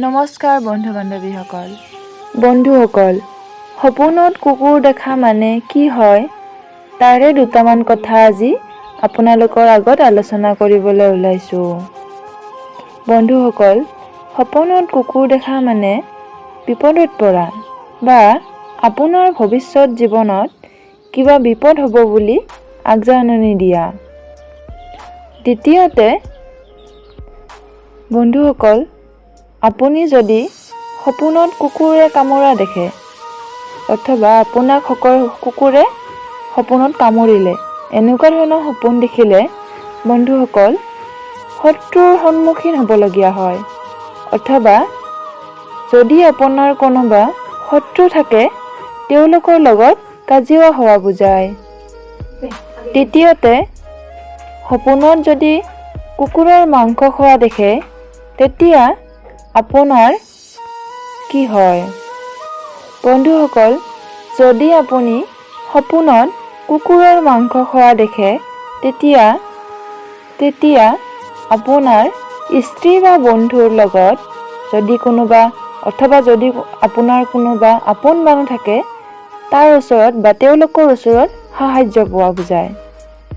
নমস্কাৰ বন্ধু বান্ধৱীসকল। বন্ধুসকল, সপোনত কুকুৰ দেখা মানে কি হয়, তাৰে দুটামান কথা আজি আপোনালোকৰ আগত আলোচনা কৰিবলৈ ওলাইছোঁ। বন্ধুসকল, সপোনত কুকুৰ দেখা মানে বিপদত পৰা বা আপোনাৰ ভৱিষ্যত জীৱনত কিবা বিপদ হ'ব বুলি আগজাননী দিয়া। দ্বিতীয়তে বন্ধুসকল, আপুনি যদি সপোনত কুকুৰে কামোৰা দেখে অথবা আপোনাক কুকুৰে সপোনত কামুৰিলে, এনেকুৱা ধৰণৰ সপোন দেখিলে বন্ধুসকল, শত্ৰুৰ সন্মুখীন হ'বলগীয়া হয় অথবা যদি আপোনাৰ কোনোবা শত্ৰু থাকে, তেওঁলোকৰ লগত কাজিয়া হোৱা বুজায়। তৃতীয়তে, সপোনত যদি কুকুৰৰ মাংস খোৱা দেখে, তেতিয়া আপোনাৰ কি হয়? বন্ধুসকল, যদি আপুনি সপোনত কুকুৰৰ মাংস খোৱা দেখে, তেতিয়া আপোনাৰ স্ত্ৰী বা বন্ধুৰ লগত যদি কোনোবা অথবা যদি আপোনাৰ কোনোবা আপোন মানুহ থাকে, তাৰ ওচৰত বা তেওঁলোকৰ ওচৰত সাহাৰ্য পোৱা বুজায়।